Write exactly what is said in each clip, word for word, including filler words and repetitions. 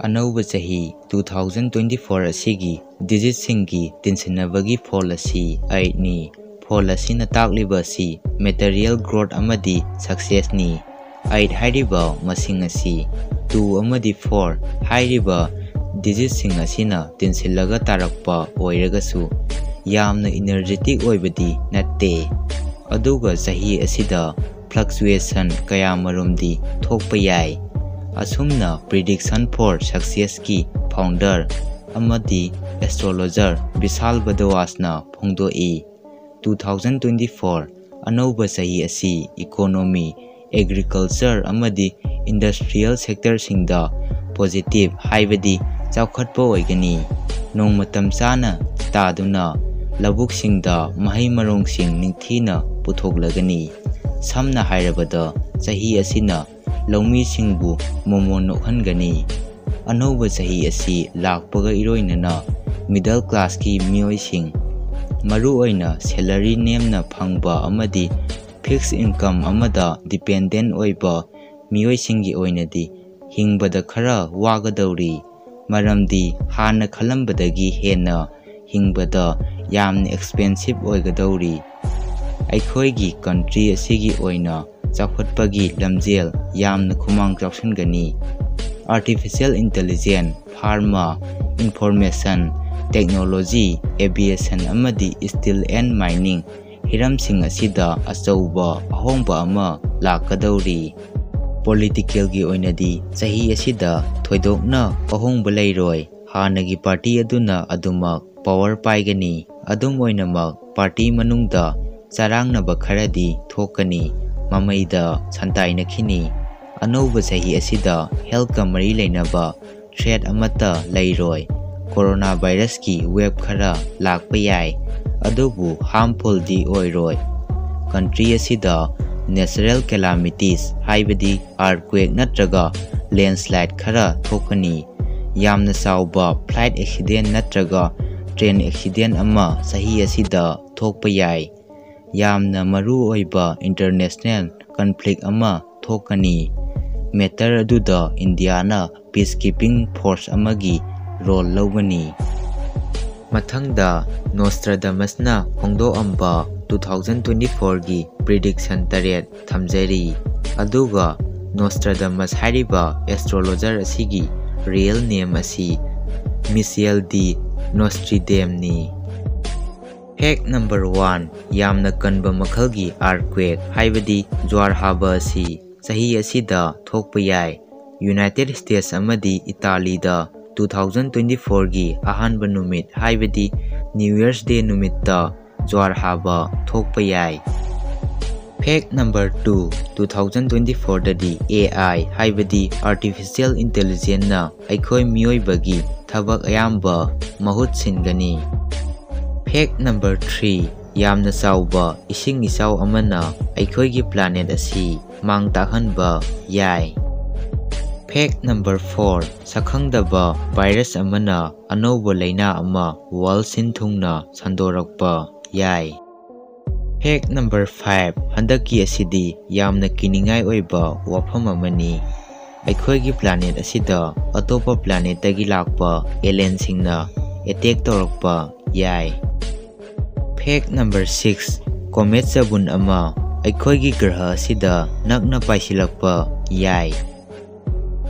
ꯑꯅꯧꯕ ꯆꯍꯤ two thousand twenty four ꯑꯁꯤꯒꯤ ꯗꯤꯖꯤꯠꯁꯤꯡꯒꯤ ꯇꯤꯟꯁꯤꯟꯅꯕꯒꯤ ꯐꯣꯜ ꯑꯁꯤ ꯑꯩꯠꯅꯤ꯫ ꯐꯣꯜ ꯑꯁꯤꯅ ꯇꯥꯛꯂꯤꯕ ꯑꯁꯤ ꯃꯦꯇꯔꯤꯌꯦꯜ ꯒ꯭ꯔꯣꯠ ꯑꯃꯗꯤ ꯁꯛꯁꯦꯁꯅꯤ꯫ ꯑꯩꯠ ꯍꯥꯏꯔꯤꯕ ꯃꯁꯤꯡ ꯑꯁꯤ ꯇꯨ ꯑꯃꯗꯤ ꯐꯣꯔ ꯍꯥꯏꯔꯤꯕ ꯗꯤꯖꯤꯠꯁꯤꯡ ꯑꯁꯤꯅ ꯇꯤꯟꯁꯤꯜꯂꯒ ꯇꯥꯔꯛꯄ ꯑꯣꯏꯔꯒꯁꯨ ꯌꯥꯝꯅ ꯏꯅꯔꯖꯦꯇꯤꯛ ꯑꯣꯏꯕꯗꯤ ꯅꯠꯇꯦ꯫ ꯑꯗꯨꯒ ꯆꯍꯤ ꯑꯁꯤꯗ ꯐ꯭ꯂꯛꯆꯨꯌꯦꯁꯟ ꯀꯌꯥꯃꯔꯨꯝꯗꯤ ꯊꯣꯛꯄ ꯌꯥꯏ꯫ ꯑꯁꯨꯝꯅ ꯄ꯭ꯔꯤꯗꯤꯛꯁꯟ ꯐꯣꯔ ꯁꯛꯁꯦꯁꯀꯤ ꯐꯥꯎꯟꯗꯔ ꯑꯃꯗꯤ ꯑꯦꯁꯇ꯭ꯔꯣꯂꯣꯖꯔ ꯕꯤꯁꯥꯜ ꯕꯗꯋꯥꯁꯅ ꯐꯣꯡꯗꯣꯛꯏ꯫ Two thousand twenty four ꯑꯅꯧꯕ ꯆꯍꯤ ꯑꯁꯤ ꯏꯀꯣꯅꯣꯃꯤ, ꯑꯦꯒ꯭ꯔꯤꯀꯜꯆꯔ ꯑꯃꯗꯤ ꯏꯟꯗꯁꯇ꯭ꯔꯤꯌꯦꯜ ꯁꯦꯛꯇꯔꯁꯤꯡꯗ ꯄꯣꯖꯤꯇꯤꯚ ꯍꯥꯏꯕꯗꯤ ꯆꯥꯎꯈꯠꯄ ꯑꯣꯏꯒꯅꯤ꯫ ꯅꯣꯡ ꯃꯇꯝ ꯆꯥꯅ ꯇꯥꯗꯨꯅ ꯂꯧꯕꯨꯛꯁꯤꯡꯗ ꯃꯍꯩ ꯃꯔꯣꯡꯁꯤꯡ ꯅꯤꯡꯊꯤꯅ ꯄꯨꯊꯣꯛꯂꯒꯅꯤ꯫ ꯁꯝꯅ ꯍꯥꯏꯔꯕꯗ, ꯆꯍꯤ ꯑꯁꯤꯅ ꯂꯧꯃꯤꯁꯤꯡꯕꯨ ꯃꯣꯃꯣꯟ ꯅꯣꯛꯍꯟꯒꯅꯤ꯫ ꯑꯅꯧꯕ ꯆꯍꯤ ꯑꯁꯤ ꯂꯥꯛꯄꯒ ꯏꯔꯣꯏꯅꯅ ꯃꯤꯗꯜ ꯀ꯭ꯂꯥꯁꯀꯤ ꯃꯤꯑꯣꯏꯁꯤꯡ, ꯃꯔꯨꯑꯣꯏꯅ ꯁꯦꯂꯔꯤ ꯅꯦꯝꯅ ꯐꯪꯕ ꯑꯃꯗꯤ ꯐꯤꯛꯁ ꯏꯟꯀꯝ ꯑꯃꯗ ꯗꯤꯄꯦꯟꯗꯦꯟ ꯑꯣꯏꯕ ꯃꯤꯑꯣꯏꯁꯤꯡꯒꯤ ꯑꯣꯏꯅꯗꯤ ꯍꯤꯡꯕꯗ ꯈꯔ ꯋꯥꯒꯗꯧꯔꯤ, ꯃꯔꯝꯗꯤ ꯍꯥꯟꯅ ꯈꯜꯂꯝꯕꯗꯒꯤ ꯍꯦꯟꯅ ꯍꯤꯡꯕꯗ ꯌꯥꯝꯅ ꯑꯦꯛꯁꯄꯦꯟꯁꯤꯞ ꯑꯣꯏꯒꯗꯧꯔꯤ꯫ ꯑꯩꯈꯣꯏꯒꯤ ꯀꯟꯇ꯭ꯔꯤ ꯑꯁꯤꯒꯤ ꯑꯣꯏꯅ ꯆꯥꯎꯈꯠꯄꯒꯤ ꯂꯝꯖꯦꯜ ꯌꯥꯝꯅ ꯈꯨꯃꯥꯡ ꯆꯥꯎꯁꯤꯟꯒꯅꯤ꯫ Artificial intelligence, pharma, information technology, aviation ꯑꯃꯗꯤ ꯁ꯭ꯇꯤꯜ ꯑꯦꯟ ꯃꯥꯏꯅꯤꯡ ꯍꯤꯔꯝꯁꯤꯡ ꯑꯁꯤꯗ ꯑꯆꯧꯕ ꯑꯍꯣꯡꯕ ꯑꯃ ꯂꯥꯛꯀꯗꯧꯔꯤ꯫ ꯄꯣꯂꯤꯇꯤꯀꯦꯜꯒꯤ ꯑꯣꯏꯅꯗꯤ ꯆꯍꯤ ꯑꯁꯤꯗ ꯊꯣꯏꯗꯣꯛꯅ ꯑꯍꯣꯡꯕ ꯂꯩꯔꯣꯏ꯫ ꯍꯥꯟꯅꯒꯤ ꯄꯥꯔꯇꯤ ꯑꯗꯨꯅ ꯑꯗꯨꯃꯛ ꯄꯥꯋꯔ ꯄꯥꯏꯒꯅꯤ꯫ ꯑꯗꯨꯝ ꯑꯣꯏꯅꯃꯛ, ꯄꯥꯔꯇꯤ ꯃꯅꯨꯡꯗ ꯆꯔꯥꯡꯅꯕ ꯈꯔꯗꯤ ꯊꯣꯛꯀꯅꯤ, ꯃꯃꯩꯗ ꯁꯟꯇꯥꯏꯅꯈꯤꯅꯤ꯫ ꯑꯅꯧꯕ ꯆꯍꯤ ꯑꯁꯤꯗ ꯍꯦꯜꯊꯀ ꯃꯔꯤ ꯂꯩꯅꯕ ꯊ꯭ꯔꯦꯠ ꯑꯃꯠꯇ ꯂꯩꯔꯣꯏ꯫ ꯀꯣꯔꯣꯅꯥ ꯚꯥꯏꯔꯁꯀꯤ ꯋꯦꯕ ꯈꯔ ꯂꯥꯛꯄ ꯌꯥꯏ, ꯑꯗꯨꯕꯨ ꯍꯥꯔꯝꯐꯨꯜꯗꯤ ꯑꯣꯏꯔꯣꯏ꯫ ꯀꯟꯇ꯭ꯔꯤ ꯑꯁꯤꯗ ꯅꯦꯆꯔꯦꯜ ꯀꯦꯂꯥꯃꯤꯇꯤꯁ, ꯍꯥꯏꯕꯗꯤ ꯑꯥꯔꯊꯀ꯭ꯋꯦꯛ ꯅꯠꯇ꯭ꯔꯒ ꯂꯦꯟꯁꯂꯥꯏꯗ ꯈꯔ ꯊꯣꯛꯀꯅꯤ꯫ ꯌꯥꯝꯅ ꯆꯥꯎꯕ ꯐ꯭ꯂꯥꯏꯠ ꯑꯦꯛꯁꯤꯗꯦꯟ ꯅꯠꯇ꯭ꯔꯒ ꯇ꯭ꯔꯦꯟ ꯑꯦꯛꯁꯤꯗꯦꯟ ꯑꯃ ꯆꯍꯤ ꯑꯁꯤꯗ ꯊꯣꯛꯄ ꯌꯥꯏ꯫ ꯌꯥꯝꯅ ꯃꯔꯨ ꯑꯣꯏꯕ ꯏꯟꯇꯔꯅꯦꯁꯅꯦꯜ ꯀꯟꯐ꯭ꯂꯤꯛ ꯑꯃ ꯊꯣꯛꯀꯅꯤ꯫ matter ꯑꯗꯨꯗ ꯏꯟꯗꯤꯌꯥꯅ peacekeeping force ꯑꯃꯒꯤ role ꯂꯧꯒꯅꯤ꯫ ꯃꯊꯪꯗ Nostradamusꯅ ꯐꯣꯡꯗꯣꯛꯑꯝꯕ two thousand twenty fourꯒꯤ prediction ꯇꯔꯦꯠ ꯊꯝꯖꯔꯤ꯫ ꯑꯗꯨꯒ Nostradamus ꯍꯥꯏꯔꯤꯕ astrologer ꯑꯁꯤꯒꯤ real name ꯑꯁꯤ Michel de Nostradamni꯫ Fact number one, ꯌꯥꯝꯅ ꯀꯟꯕ ꯃꯈꯜꯒꯤ earthquake ꯍꯥꯏꯕꯗꯤ ꯖ꯭ꯋꯥꯔ ꯍꯥꯕ ꯑꯁꯤ ꯆꯍꯤ ꯑꯁꯤꯗ ꯊꯣꯛꯄ ꯌꯥꯏ꯫ United States ꯑꯃꯗꯤ ꯏꯇꯥꯂꯤꯗ two thousand twenty fourꯒꯤ ꯑꯍꯥꯟꯕ ꯅꯨꯃꯤꯠ ꯍꯥꯏꯕꯗꯤ New Year's Day ꯅꯨꯃꯤꯠꯇ ꯖ꯭ꯋꯥꯔ ꯍꯥꯕ ꯊꯣꯛꯄ ꯌꯥꯏ꯫ Fact number two, two thousand twenty fourꯗꯗꯤ AI ꯍꯥꯏꯕꯗꯤ Artificial Intelligenceꯅ ꯑꯩꯈꯣꯏ ꯃꯤꯑꯣꯏꯕꯒꯤ ꯊꯕꯛ ꯑꯌꯥꯝꯕ ꯃꯍꯨꯠ ꯁꯤꯟꯒꯅꯤ꯫ Fact number three, ꯌꯥꯝꯅ ꯆꯥꯎꯕ ꯏꯁꯤꯡ ꯏꯆꯥꯎ ꯑꯃꯅ ꯑꯩꯈꯣꯏꯒꯤ planet ꯑꯁꯤ ꯃꯥꯡ ꯇꯥꯛꯍꯟꯕ ꯌꯥꯏ꯫ Fact number four, ꯁꯛꯈꯪꯗꯕ virus ꯑꯃꯅ ꯑꯅꯧꯕ ꯂꯩꯅꯥ ꯑꯃ world ꯁꯤꯟ ꯊꯨꯡꯅ ꯁꯟꯗꯣꯔꯛꯄ ꯌꯥꯏ꯫ Fact number five, ꯍꯟꯗꯛꯀꯤ ꯑꯁꯤꯗꯤ ꯌꯥꯝꯅ ꯀꯤꯅꯤꯡꯉꯥꯏ ꯑꯣꯏꯕ ꯋꯥꯐꯝ ꯑꯃꯅꯤ꯫ ꯑꯩꯈꯣꯏꯒꯤ planet ꯑꯁꯤꯗ ꯑꯇꯣꯞꯄ planetꯇꯒꯤ ꯂꯥꯛꯄ alienꯁꯤꯡꯅ attack ꯇꯧꯔꯛꯄ ꯌꯥꯏ꯫ Fact number six, comet ꯆꯕꯨꯟ ꯑꯃ ꯑꯩꯈꯣꯏꯒꯤ ꯒ꯭ꯔꯍ ꯑꯁꯤꯗ ꯅꯛꯅ ꯄꯥꯏꯁꯤꯜꯂꯛꯄ ꯌꯥꯏ꯫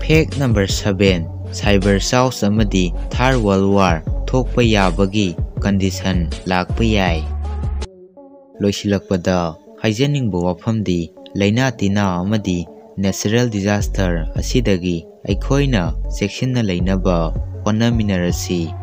Fact number seven, cyber chaos ꯑꯃꯗꯤ Third World War ꯊꯣꯛꯄ ꯌꯥꯕꯒꯤ condition ꯂꯥꯛꯄ ꯌꯥꯏ꯫ ꯂꯣꯏꯁꯤꯜꯂꯛꯄꯗ ꯍꯥꯏꯖꯅꯤꯡꯕ ꯋꯥꯐꯝꯗꯤ, ꯂꯩꯅꯥ ꯇꯤꯟꯅꯥ ꯑꯃꯗꯤ natural disaster ꯑꯁꯤꯗꯒꯤ ꯑꯩꯈꯣꯏꯅ ꯆꯦꯛꯁꯤꯟꯅ ꯂꯩꯅꯕ ꯍꯣꯠꯅꯃꯤꯟꯅꯔꯁꯤ꯫